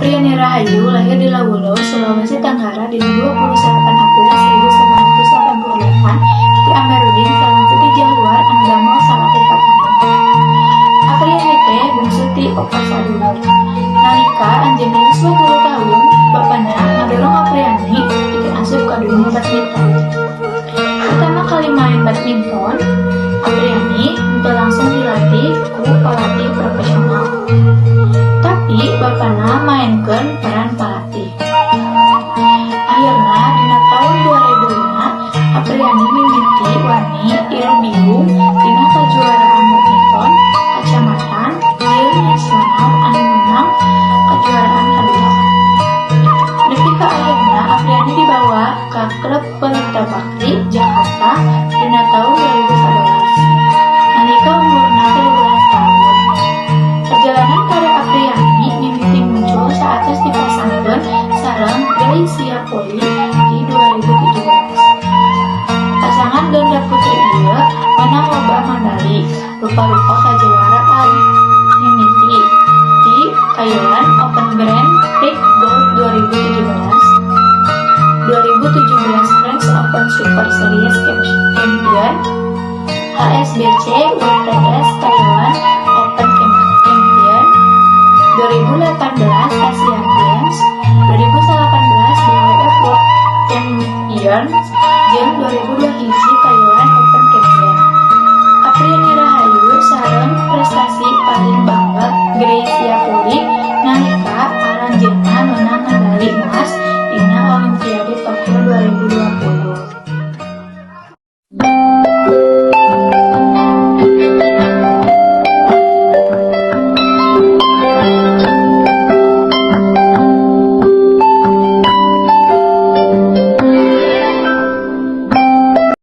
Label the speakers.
Speaker 1: Apriyani Rahayu lahir di Lawulo, Sulawesi Tenggara dina 28 April 1988 ti Amirudin sareng Siti Jahuar anu damel salaku petani. Apriyani teh bungsu ti opat sadulur. Nalika anjeunna yuswa 3 tahun, bapana ngadorong Apriyani pikeun asup ka dunia badminton. Pertama kali main badminton, Apriyani henteu langsung dilatih ku pelatih profesional. Tapi bapana maenkeun peran pelatih. Akhirna dina taun 2005, Apriyani mimiti wani ilbiung dina kajuaraan badminton kacamatan jeung nasional anu meunang kajuaraan kadua. Nepi ka akhirna Apriyani dibawa ka klub Pelita Bakti Jakarta dina taun 2011 nalika umurna 13 tahun. Perjalanan karir Apriyani mimiti muncul saatos dipasangkeun sareng Greysia Polii di 2017. Pasangan ganda putri ieu meunang loba madali, rupa-rupa kajuaraan, mimiti ti Thailand Open Grand Prix Gold 2017, 2017 French Open Super Series Champion, HSBC WTS Thailand Open Champion, 2018 Asian Games, 2018 BWF World Champions, jeung 2021 Thailand Open Champion. Apriyani Rahayu sareng prestasi paling bangga Greysia.